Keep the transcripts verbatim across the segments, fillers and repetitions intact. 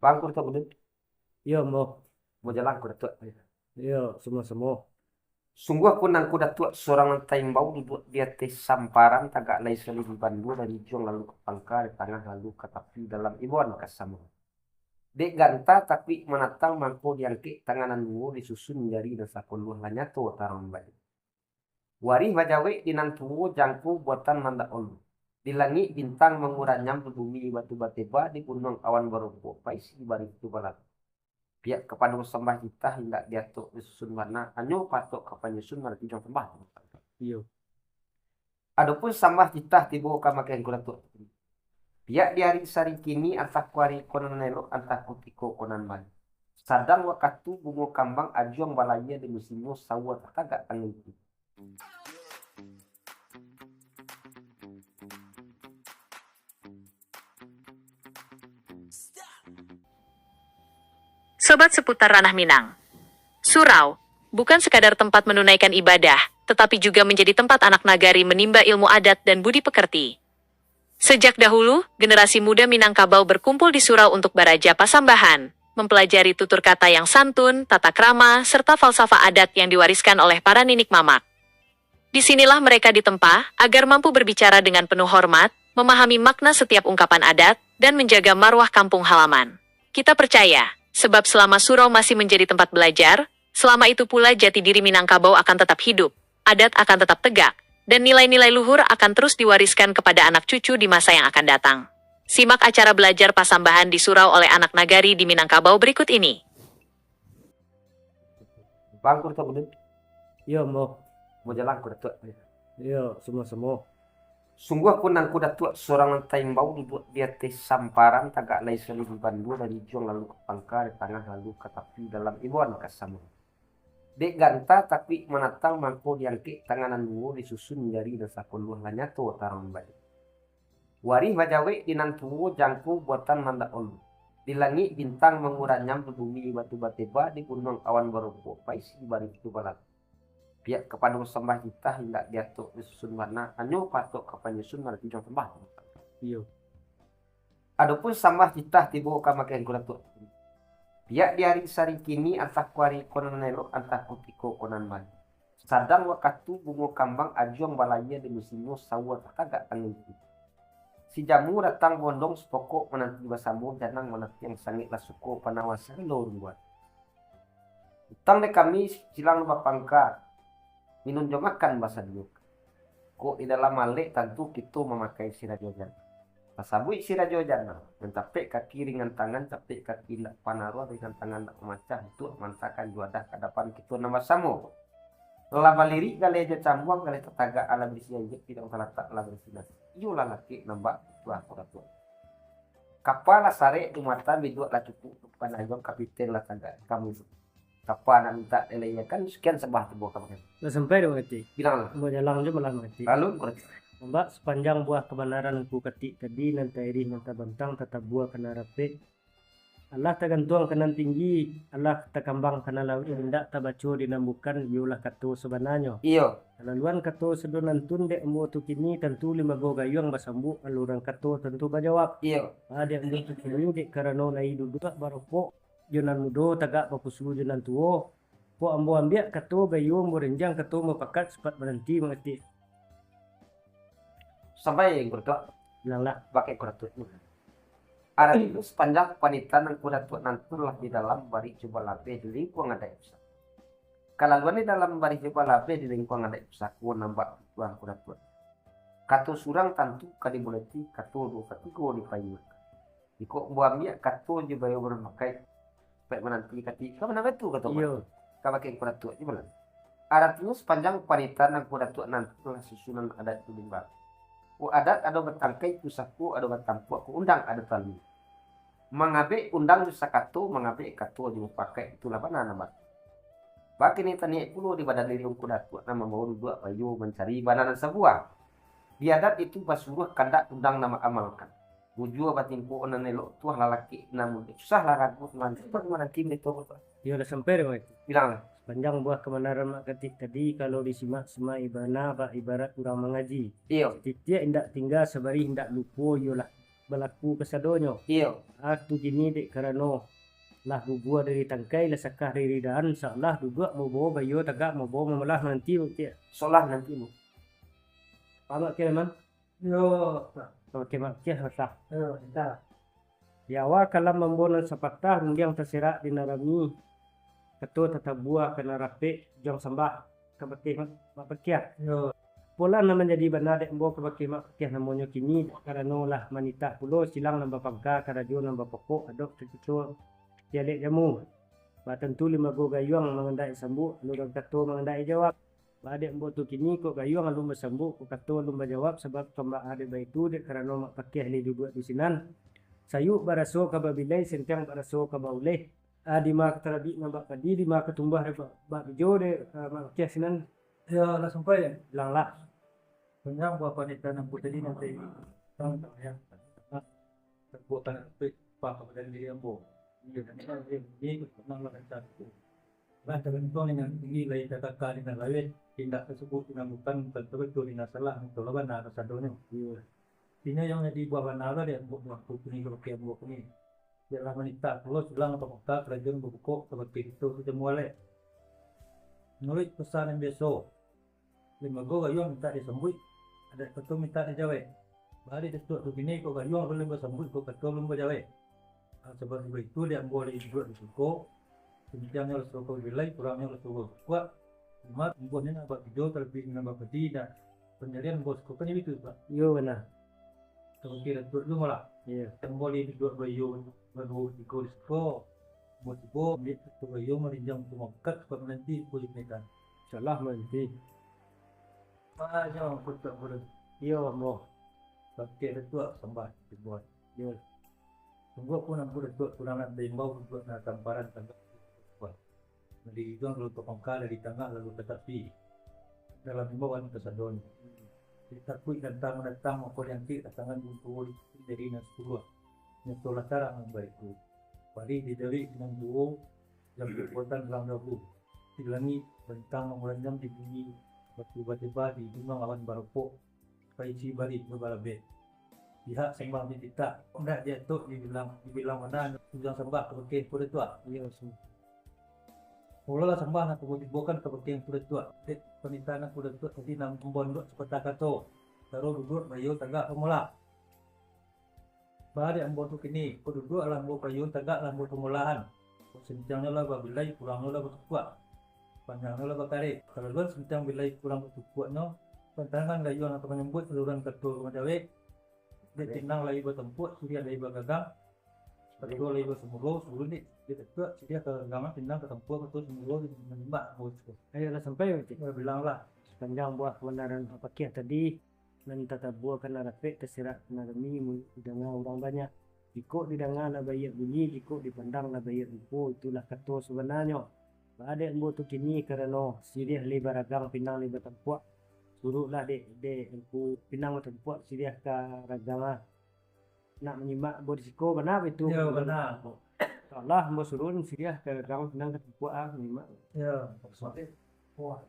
Bang, Angku Datuak Budut. Iyo, Ambo. Ambo jalan, Angku Datuak. Iyo, samo-samo. Sungguahpun Angku Datuak surang nan taimbau, duduak di ateh samparan, tagak lai salibu bandua, dari ujuang lalu ka pangka, di tangah lalu ka tapi, dalam imbauan ka samo. Dek ganta takuik manatang, mangko diangkek tangan nan duo, disusun jari nan sapuluah, lah nyato tarang baliak. Warih bajawek di nan tuo, jangko buatan nan dak olo. Di langik bintang manguranyam, di bumi batu bateba, di gunuang awan baropok, paisi barih tu balalu. Pihak kapado sambah titah indak diatok disusun bana, hanyo patok ka panyusun nan ditunjuang sambah. Iyo. Adopun sambah titah tibo ka makeh Angku Datuak. Pihak di ari sari kini, antah ko ari ko nan elok, antah kutiko ko nan baiak. Sadang wakatu bungo kambang, ajuang balayia di musimnyo, sawa tatagak tangan itu. Sobat Seputar Ranah Minang. Surau, bukan sekadar tempat menunaikan ibadah, tetapi juga menjadi tempat anak nagari menimba ilmu adat dan budi pekerti. Sejak dahulu, generasi muda Minangkabau berkumpul di surau untuk baraja pasambahan, mempelajari tutur kata yang santun, tata krama, serta falsafah adat yang diwariskan oleh para ninik mamak. Di sinilah mereka ditempa, agar mampu berbicara dengan penuh hormat, memahami makna setiap ungkapan adat, dan menjaga marwah kampung halaman. Kita percaya, sebab selama surau masih menjadi tempat belajar, selama itu pula jati diri Minangkabau akan tetap hidup, adat akan tetap tegak, dan nilai-nilai luhur akan terus diwariskan kepada anak cucu di masa yang akan datang. Simak acara belajar pasambahan di surau oleh anak nagari di Minangkabau berikut ini. Bang, Angku Datuak Budut. Iyo, Ambo. Ambo jalan, Angku Datuak. Iyo, samo-samo. Sungguahpun Angku Datuak surang nan taimbau, duduak di ateh samparan, tagak lai salibu bandua, dari ujuang lalu ka pangka, di tangah lalu ka tapi, dalam imbauan ka samo. Dek ganta takuik manatang, mangko diangkek tangan nan duo, disusun jari nan sapuluah, lah nyato tarang baliak. Warih bajawek di nan tuo, jangko buatan nan dak olo. Di langik bintang manguranyam, di bumi batu bateba, di gunuang awan baropok, paisi barih tu balalu. Pihak kapado sambah titah indak diatok disusun bana, hanyo patok ka panyusun nan ditunjuang sambah. Iyo. Adopun sambah titah tibo ka makeh Angku Datuak. Pihak di ari sari kini, antah ko ari ko nan elok, antah kutiko ko nan baiak. Sadang wakatu bungo kambang, ajuang balayia di musimnyo, sawa tatagak tangan itu. Si jamu datang bondong, sapokok mananti basamo, janang mananti yang sangek, lah suko panawa sagalo urang buat. Utang dek kami silang bapangka, minun jo makan basadio. Kok di dalam alek tantu kito mamakai sirajo jana. Tasabuik sirajo jana, nan capek kaki ringan tangan, capek kaki indak panaruah, ringan tangan indak mamacah, untuak maantakan juadah ka adapan kito nan basamo. Lah balirik galeh jo cambuang, galeh tatagak alah barisi anjiak, pidang talatak alah barisi nasi. Iyolah lakek nan bak tuah kuratua. Kapa lah sarek jumatan, biduak lah cukuik, umpan ayam kapiten lah tagak. Kamu tu. Kapa nak mintak dilaiakan, sekian sambah tu buah kabangan. Lah sampai dek Mak Katik. Bilanglah. Buah jalang je malah Mak Katik. Lalu, Mak Katik. Nampak sapanjang buah kabanaran Ungku Katik tadi, nan tairih, nan tabantang, tatabua kana rapek. Alah tagantuang ka nan tinggi, alah takambang ka nan lauik, indak tabaco di nan bukan, iyolah kato sabananyo. Iyo. Kalaluan kato sado nantun dek ambo tu kini, tantu limago gayuang basambuak, alurang kato tantu bajawab. Iyo. Ah, dek ambo tu kini, dek karano lai duduak baropok, jo nan mudo tagak bapusu jo nan tuo. Kok ambo ambiak kato baiyo, ambo renjang kato ambo pakat, sapat baranti mangatik. Sampai Ungku Datuak. Bilanglah. Bakeh Ungku Datuak. Aratinyo sapanjang panitahan Ungku Datuak nantun lah di dalam barih jo balabeh di lingkuang adaik pusako. Kalaluan di dalam barih jo balabeh di lingkuang adaik pusako, nambak tuah Ungku Datuak. Kato surang tantu ka dibulehi, kato duo katigo dipaingakan. Jikok ambo ambiak kato jo baiyo barumakai, supayo mananti katik, ka mano tu kato. Iyo. Ka bakeh Ungku Datuak je malah. Aratinyo sapanjang panitahan Ungku Datuak nantun lah susunan adat tu bimbang. Kok adat ado batangkai pusako, ado batampuak, kok undang ado talu. Mangabek undang jo sakato, mangabek kato jo mupakaik, itulah bana nan bak. Bakini taniaik pulo di badan diri Ungku Datuak nan mambawa duduak baiyo mancari bana nan sabuah. Di adat itu basuruah kandak undang nan maamalkan. Bujua batingkok nan elok tuah lalaki nan mudo. Susah lah ragu mananti, mananti berito ko tuah. Iyo lah sampai dek Mak Katik. Bilanglah. Sapanjang buah kabanaran Mak Katik tadi, kalau disimak-simak ibana bak ibarat urang mangaji. Iyo. Satitiak indak tingga, sabarih indak lupo, iyolah. balaku kasadonyo. Iyo. Ah, tu kini dek karano lah gugua dari tangkai, lah sakah dari daan, salah duduak mabawo baiyo tagak, mabawo mamalah mananti, Mak Katiak. Solah nanti, Bu. Paham, Mak Katiak, Mak? Yo. Oke, Mak Katiak, lah. Yo, dah. Di awa kalam ambo nan sapatah, rundiang taserak di nan rami, kato tatabua ka nan rapek, ujuang sambah kabakeh Mak, Mak Pakiah. Yo. Apolah nan manjadi bana dek ambo kabakeh Mak Pakiah namonyo kini, karano lah manitah pulo silang nan bapangka, karajo nan bapokok, adok takito di alek jamu. Batantu limbago gayuang mangandaki sambuik, alun kato mangandaki jawab. Ba dek ambo tu kini, kok gayuang alun basambuik, kok kato alun bajawab, sabab kambaa dek baitu, dek karano Mak Pakiah lai duduak di sinan. Sayuik baraso ka babilai, sentiang baraso ka bauleh. Ah, dima ka tarabik nan bak padi, dima ka tumbuah dek bak, bak bijo dek, ah, Mak Pakiah sinan. Yo, lah sampai. Bilanglah. Panjang buah panitahan ambo tadi nanti. Tang, tang, ya. Buah panitahan itu, Pak, kepada diri ambo. Iya, dan ini, ini, tenanglah, rancak. Lah tagantuang di nan tinggi, lai takaka di nan laweh, indak tasubuik di nan bukan, bukan tabaco di nan salah, itulah bana kasadonyo. Iyo. Inyo yang jadi buah bana lah dek ambo, buah tu kini kabakeh ambo kini. Bialah manitah pulo silang ka Mekah, karajo nan babukok kabakeh kito sajamu alek. Manuruik pesan nan biaso, limbago gayuang mintak disambuik, adaik kato mintak dijawek. Baa dek Datuak tu kini, kok gayuang alun basambuik, kok kato alun bajawek. Ah, sabab baitu dek ambo lai duduak di siko, sentiangnyo raso ka babilai, kurangnyo raso ka bakuak. Cuma tumbuahnyo nan bak bijo, talabiah nan bak padi, nah, panjalian ambo siko kan jadi tu, Pak. Iyo, bana. Kabakeh Datuak juo lah. Iyo. Ambo lai duduak baiyo, baduo, batigo di siko. Ambo tibo, ambiak kato baiyo, marinjang tu mangkat, supayo mananti, ko di medan. Salah mananti. Ah, jangan putuak bulan. Iyo, ambo. Bakeh Datuak sambah dibuat. Iyo. Sungguahpun ambo Datuak kurang nak taimbau, duduak nan tamparan tagak. Wah. Dari iduang lalu ka pangka, dari tangah lalu ka tapi. Dalam imbauan kasadonyo. Ditakuik gantang mandatang, mako diangkek ka tangan guntuo, jadi nan sapuluah. Nyato lah tarang nan baitu. Padi dijawek nan duo, jam perbuatan dalam labu. Di langik, bintang mamulanjam di bumi, batu bateba di gunung awan baropok, paisi barih babalabeh. Pihak sambah dititak, indak diatok dibilang, dibilang mana ujuang sambah kabakeh Angku Datuak. Iyo, su. Mololah sambah nan ambo tibokan kabakeh Angku Datuak, dek panitahan Angku Datuak tadi nan ambo anduak sapatah kato, taro duduak baiyo tagak pamulah. Baa dek ambo tu kini, kok duduak lah ambo baiyo tagak lah ambo pamulahan. Kok sentiangnyo lah babilai, kurangnyo lah batukuak, panjangnyo lah bakarek. Kalaluan sentiang bilai kurang batukuaknyo, pantangan gayuang nan ka manyambuik, saluruhan kato ka manjawek. Dek pinang lai batampuak, siriah lai bagagang, kato lai basumulo, surun dek, dek Datuak, siriah ka gagaman, pinang ka tampuak, kato sumulo, dek manyimak, ambo tu. Ayolah sampai, Mak Katiak. Yo, bilanglah. Sapanjang buah kabanaran Mak Pakiah tadi, nan tatabua ka nan rapek, taserak ka nan rami, mun didanga urang banyak. Jikok didanga lah baiak bunyi, jikok dipandang lah baiak rupo, itulah kato sabananyo. Baa dek ambo tu kini, karano siriah lai baragang, pinang lai batampuak. Suruiklah dek, dek Angku pinang batampuak, siriah ka ragang ah. Nak manyimak ambo di siko, bana baitu. Yo, bana. Salah ambo suruik siriah ka ragang, pinang ka tampuak ah, manyimak. Yo, maksudnyo. Wah.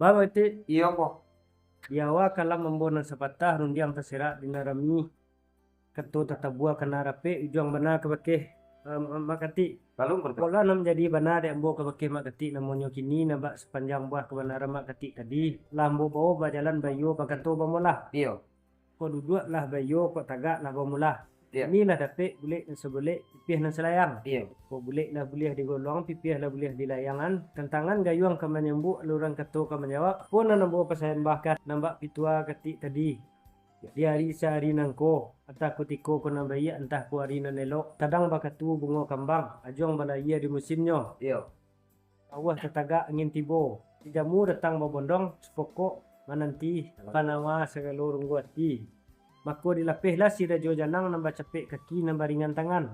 Baa, Mak Katiak? Iyo, ambo. Di awa kalam ambo nan sapatah, rundiang taserak di nan rami, kato tatabua ka nan rapek, ujuang bana kabakeh, eh, Mak Katiak. Lalu, Angku Datuak? Apolah nan manjadi bana dek ambo kabakeh Mak Katiak namonyo kini, nan bak sapanjang buah kabanaran Mak Katiak tadi, lah ambo bawo bajalan baiyo, bakato bamulah. Iyo. Kok duduak lah baiyo, kok tagak lah bamulah. Iyo. Iko lah dapek bulek nan sabulek, pipiah nan salayang. Iyo. Kok bulek lah buliah digoluang, pipiah lah buliah dilayangan. Tantangan gayuang ka manyambuik, aluran kato ka manjawab. Apo nan ambo pasambahkan, nan bak pitua Katiak tadi? Di ari sahari nangko, antah kutiko ko nan baiak, antah ko ari nan elok, tadang bakatu bungo kambang, ajuang balayia di musimnyo. Iyo. Awah tatagak angin tibo, si jamu datang babondong, sapokok mananti panawa sagalo runggu ati. Mako dilapehlah si Rajo Janang nan bacapek kaki nan baringan tangan.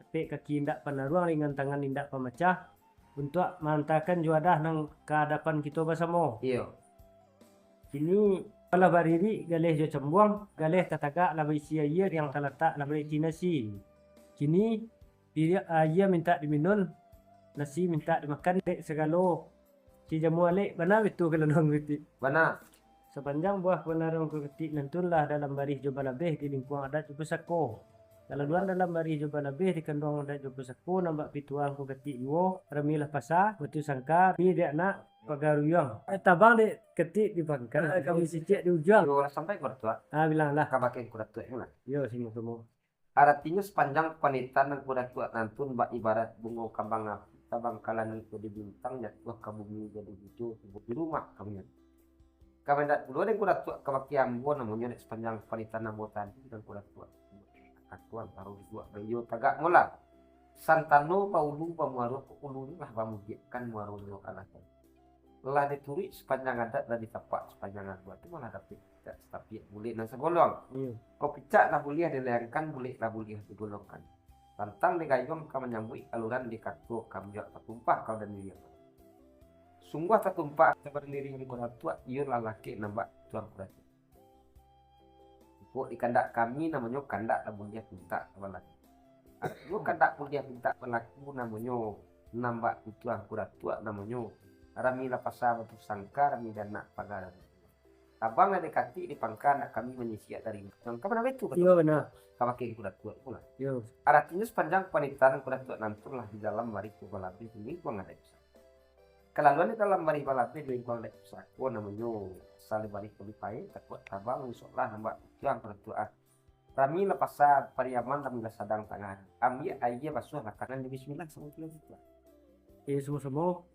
Capek kaki indak panaruang, ringan tangan indak pamacah, untuak maantakan juadah nan ka adapan kito basamo. Iyo. Kini lah baririk galeh jo cambuang, galeh tatagak lah baisi ayie, riang talatak lah baisi nasi. Kini piriak ayie mintak diminun, nasi mintak dimakan dek sagalo. Si jamu alek, bana baitu kalanduang Katiak. Bana. Sapanjang buah panaruang ko katik nan tun lah dalam barih jo balabeh di lingkuang adat jo pusako. Kalaluan dalam barih jo balabeh di kanduang adat jo pusako, nan bak pituah ko katik juo, rami lah pasa, batu sangka, rami dek anak pagaruyuang. Eh, tabang dek katik di pangka, kami sicik di ujuang. Yo, lah sampai Angku Datuak. Ah, bilang lah. Ka bakeh Angku Datuak lah. Yo, samo-samo. Aratinyo, sapanjang panitahan Angku Datuak nan tun bak ibarat bungo kambang api, tabang ka langik jadi bintang, jatuah ka bumi jadi hujan, di rumah kamu. Ka mandak pulo dek Angku Datuak ka bakeh ambo namonyo, dek sapanjang panitahan ambo tadi, Angku Datuak. Kato antaro duduak baiyo tagak mola. Santano baulu bamuaro, ulunyo lah bamudiakkan, muaronyo alah. Lah dituruik sapanjang adat, lah ditapak sapanjang aguak, tu malah dapek picak satapiak bulek nan sagolong. Iyo. Kok picak lah buliah dilayangkan, bulek lah buliah digolongkan. Lantang digayuang ka manyambuik, aluran dikato ka manjuak, tatumpah ka badan diri. Sungguah tatumpah ka badan diri Angku Datuak, iyo lah lakek nan bak pituah Angku Datuak. Kok di kandak kami namonyo kandak lah buliah pintak balaku. Aratinyo kandak buliah pintak balaku namonyo nan bak pituah Angku Datuak, namonyo rami lah pasa batu sangka, rami dek anak pagaruyuang. Tabang lah dek katik di pangka, nak kami manyisiak dari ujung. Ka mano itu, kato? Iyo, bana. Ka bakeh Angku Datuak pulo. Iyo. Aratinyo, sapanjang panitahan Angku Datuak nan tun lah di dalam barih jo balabeh di lingkuang adat pusako. Kalaluan di dalam barih balabeh di lingkuang adat pusako, namonyo saleh barih ko dipae, takuak tabang, isuak lah nan bak pituah Angku Datuak. Rami lah pasa Pariaman, rami lah sadang tangah hari. Ambiak aia basuah lah tangan, jo bismillah samo pulo Angku Datuak. Iyo, samo-samo.